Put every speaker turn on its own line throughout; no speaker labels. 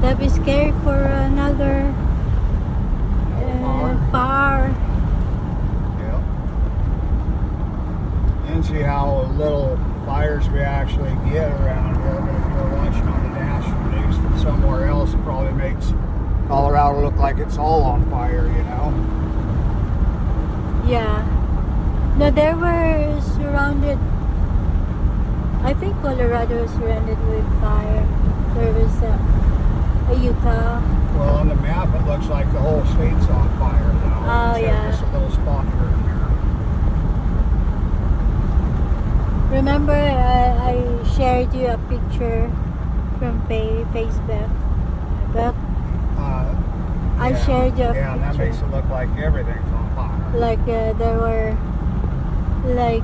That'd be scary for another
Far.
Far.
Yeah. And see how little fires we actually get around here. But if you're watching on the national news from somewhere else, it probably makes Colorado look like it's all on fire, you know?
Yeah. No, they were surrounded. I think Colorado was surrounded with fire. There was a Utah.
Well, on the map, it looks like the whole state's on fire, though.
Oh,
instead of
yeah.
just a little spot here and there.
Remember, I shared you a picture from Facebook. But I
Yeah.
shared you a
Yeah, and that
picture.
makes it look like everything's on fire.
Like there were like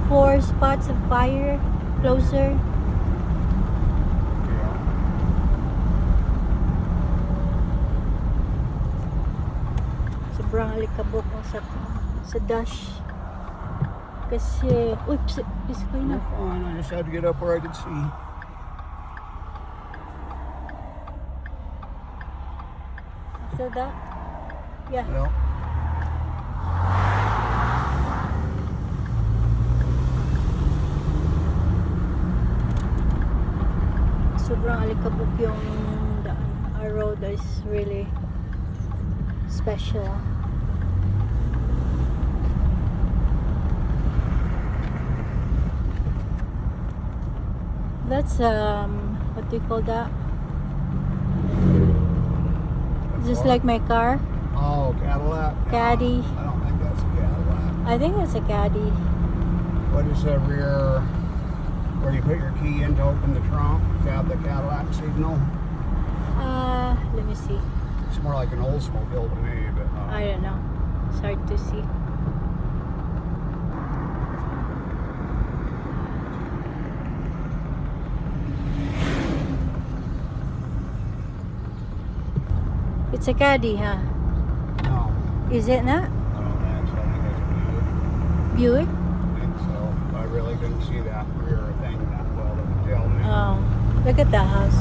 four spots of fire closer.
Yeah.
Sobrang alikabok ang sa dash. Kasi, oops, ko na.
You're fine. I just had to get up where I could see.
After that, yeah.
Well,
Sobrang alikabok yung daan. Our road is really special. That's what do you call that? Just like my car.
Oh, Cadillac? No,
Caddy.
I don't think that's a Cadillac.
I think it's a Caddy.
What is the rear, where you put your key in to open the trunk? Is that the Cadillac signal?
Let me see.
It's more like an Oldsmobile to me, but
I don't know. It's hard to see. It's a Caddy, huh?
No,
Is it not?
I don't think so. I think that's a Buick.
Buick?
I think so. I really couldn't see that rear thing that well to tell me.
Oh, look at that house.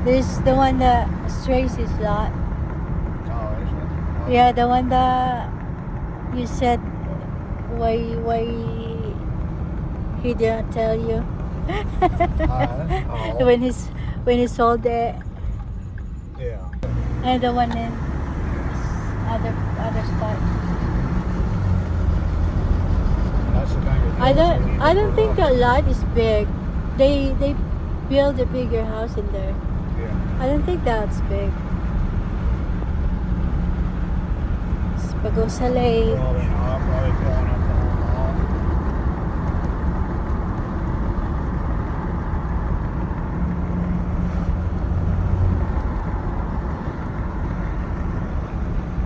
This is the one that Tracy's lot.
Oh, is it? Oh,
Yeah, the one that you said why he didn't tell you
Oh,
when he sold it,
yeah.
and the one in this other spot.
That's the kind of
I
deals
don't
we need
I
to
don't
put
think
up.
the lot is big. They build a bigger house in there.
Yeah.
I don't think that's big. Pagosa Lake.
Probably not. Probably filling up the whole lot.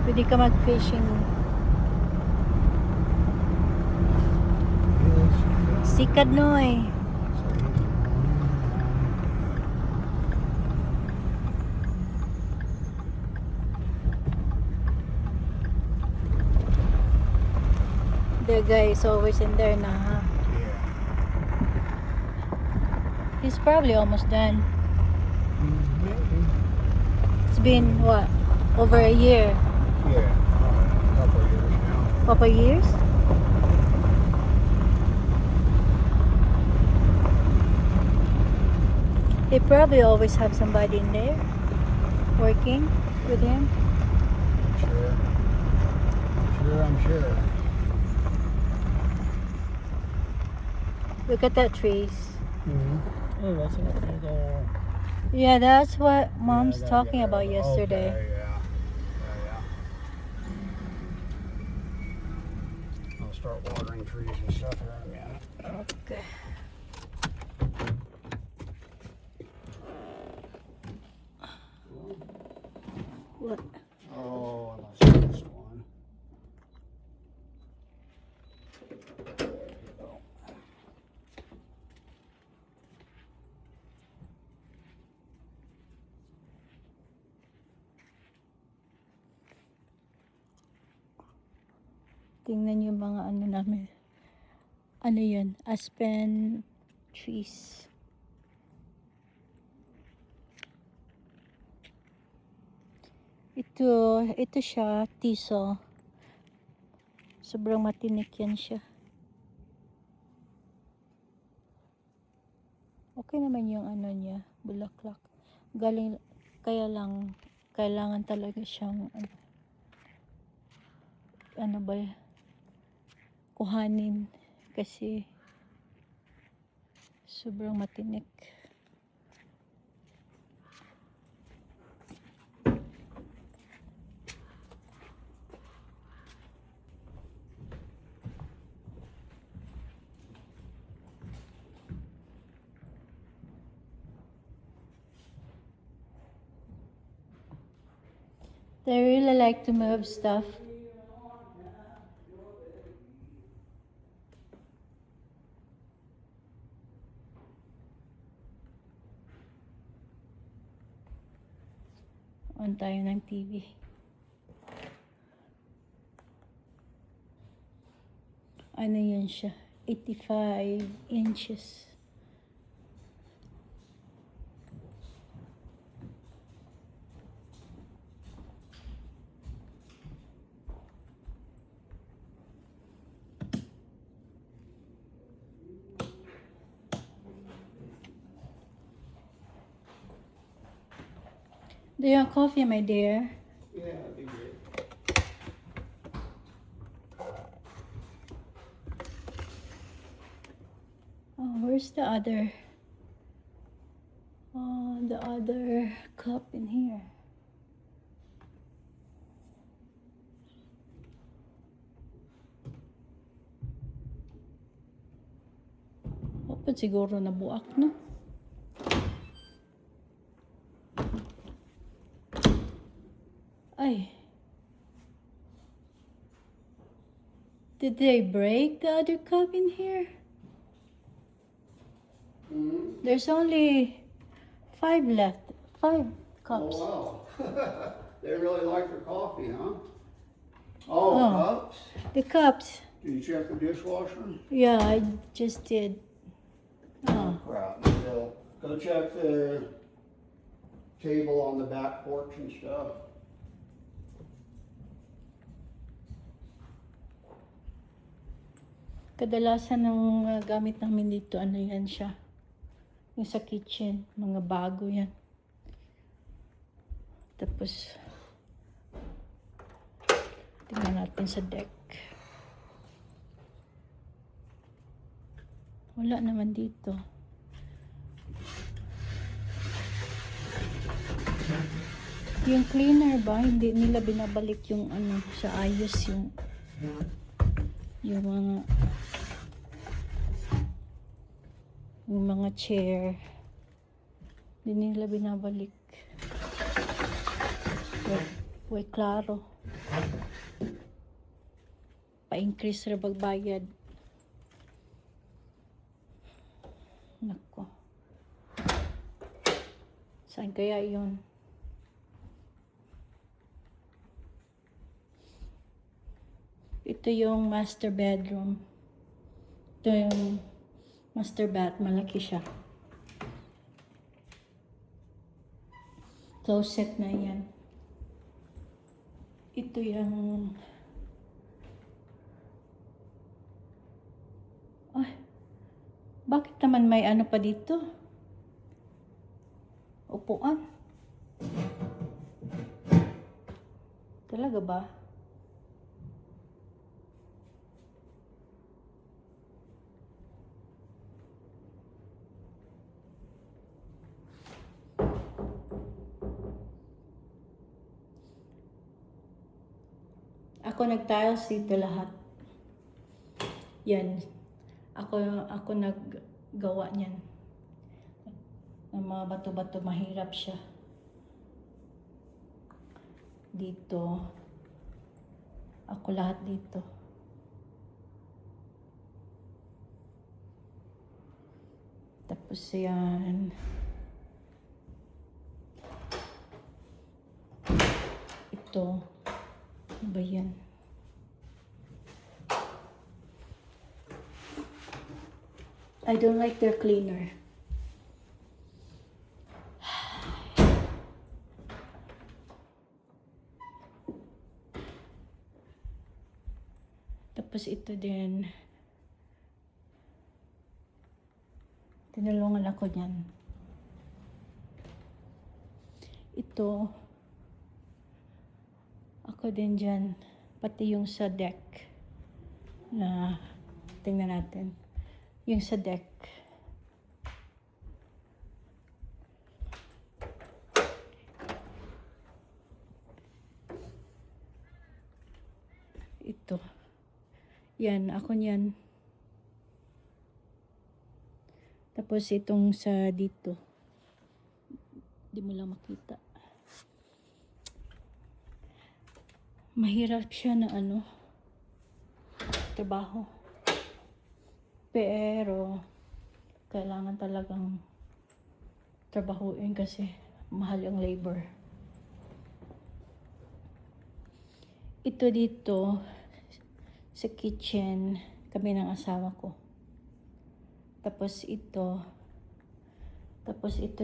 Pwede ka mag-fishing.
Yes.
Sikad no eh. The guy is always in there na, huh?
Yeah.
He's probably almost done.
Maybe.
It's been what? Over a year.
Yeah. A couple of years now.
Couple years? They probably always have somebody in there working with him.
I'm sure. I'm sure.
Look at that trees.
Oh, that's a big old.
Yeah, that's what Mom's
Yeah, I gotta
talking
get
about
there.
yesterday.
Okay, yeah. I'll start watering trees and stuff here in a minute.
Okay. What?
Oh, I must have missed one. There you go.
Tingnan yung mga ano namin. Ano yun? Aspen trees. Ito siya, thistle. Sobrang matinik yan siya. Okay naman yung ano niya, bulaklak. Galing, kaya lang, kailangan talaga siyang, ano ba, kuhanin kasi sobrang matinik. They really like to move stuff. On tayo ng TV. Ano yan siya? 85 inches. Do you want coffee, my dear?
Yeah, that'd be great.
Oh, where's the other? Oh, the other cup in here. Dapat siguro nabuak, no? Ay. Did they break the other cup in here?
Mm-hmm.
There's only five left. Five cups.
Oh, wow. They really like their coffee, huh? Oh,
Oh.
cups?
The cups.
Did you check the dishwasher?
Yeah, I just did. Oh,
Crap. Go, go check the table on the back porch and stuff.
Kadalasan ng gamit namin dito, ano yan siya? Yung sa kitchen, mga bago yan. Tapos, tingnan natin sa deck. Wala naman dito. Yung cleaner ba, hindi nila binabalik yung ano, sa ayos yung mga chair. Hindi nila binabalik. Way klaro. Pa-increase ra bagbayad. Nako. Saan kaya yun? Ito yung master bedroom. Ito yung master bath. Malaki siya. Closet na yan. Ito yung... Ay, bakit naman may ano pa dito? Upuan. Talaga ba? Ako nag-tiles dito lahat. Yan. Ako naggawa niyan. Ng mga bato-bato, mahirap siya. Dito. Ako lahat dito. Tapos yan. Ito. Ano ba yan? I don't like their cleaner. Tapos ito din. Tinulungan ako niyan. Ito. Ako din dyan. Pati yung sa deck. Na tingnan natin. Yung sa deck. Ito. Yan, ako niyan. Tapos itong sa dito. Di mo lang makita. Mahirap siya na ano, trabaho. Pero, kailangan talagang trabahuin kasi mahal ang labor. Ito dito, sa kitchen, kami ng asawa ko. Tapos ito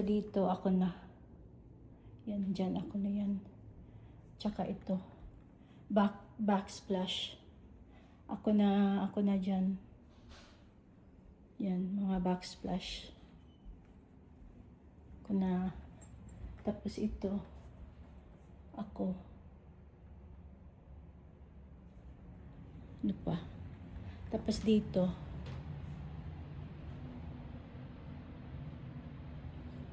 dito, ako na. Yan, dyan, ako na yan. Tsaka ito, backsplash. Ako na dyan. Yan, mga backsplash. Ako na. Tapos ito, ako. Ano pa? Tapos dito,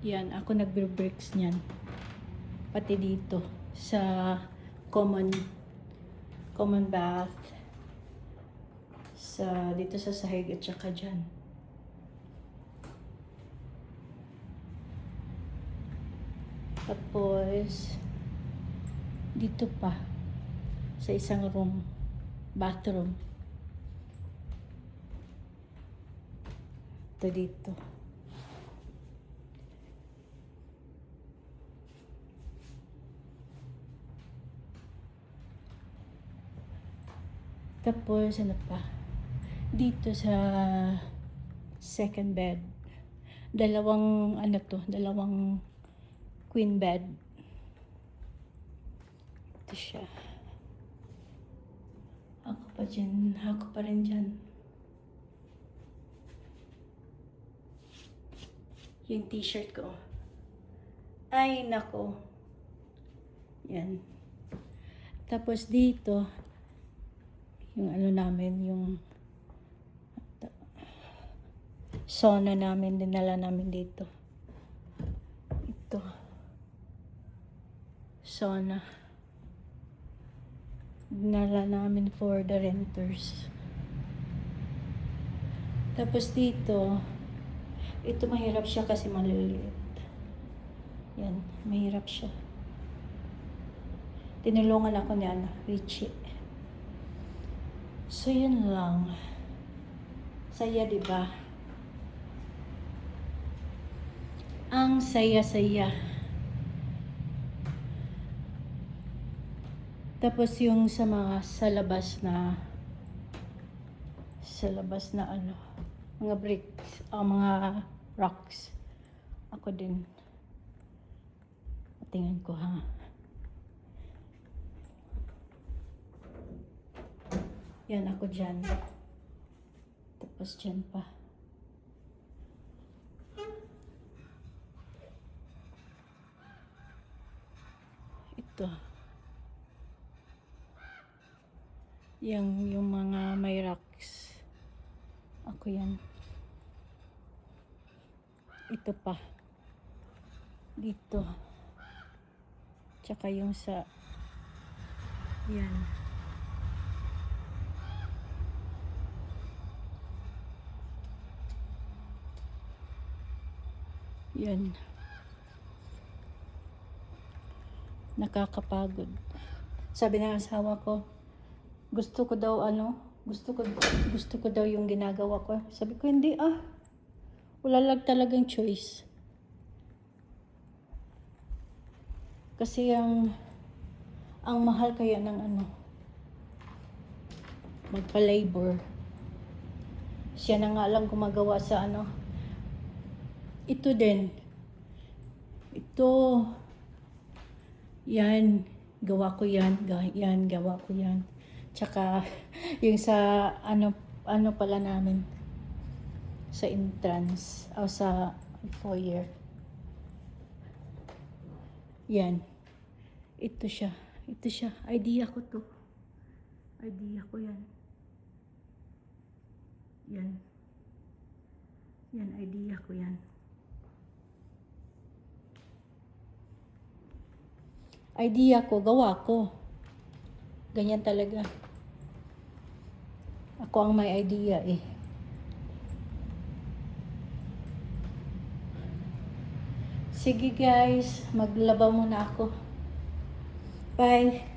yan, ako nagbre-bricks niyan. Pati dito sa common bath, sa dito sa sahig at saka dyan. Tapos dito pa sa isang room, bathroom. Ito dito. Tapos, ano pa? Dito sa second bed. Dalawang, ano to, dalawang queen bed. Ito siya. Ako pa dyan. Ako pa rin dyan. Yung T-shirt ko. Ay, nako. Yan. Tapos dito, yung ano namin, yung sauna namin, dinala namin dito. Ito. Sauna. Dinala namin for the renters. Tapos dito, ito mahirap siya kasi maliliit. Yan, mahirap siya. Tinulungan ako ni ano, Richie. So, yun lang. Saya, di ba? Ang saya-saya. Tapos yung sa mga sa labas na ano, mga bricks, o mga rocks. Ako din. Tingnan ko, ha. Yan ako dyan. Tapos dyan pa. Ito. Yung mga may rocks. Ako yan. Ito pa. Dito. Tsaka yung sa, yan. Yan. Nakakapagod. Sabi ng asawa ko, gusto ko daw ano, gusto ko daw yung ginagawa ko. Sabi ko, "Hindi ah. Wala lang talagang choice." Kasi ang mahal kaya ng ano, magpa-labor. Siya na nga lang gumagawa sa ano. Ito din. Ito. Yan. Gawa ko yan. Yan. Gawa ko yan. Tsaka, Yung sa ano ano pala namin, sa entrance o sa foyer. Yan. Ito siya. Ito siya. Idea ko to. Idea ko yan. Yan. Yan, idea ko yan. Idea ko, gawa ko. Ganyan talaga. Ako ang may idea eh. Sige guys, maglaba muna ako. Bye.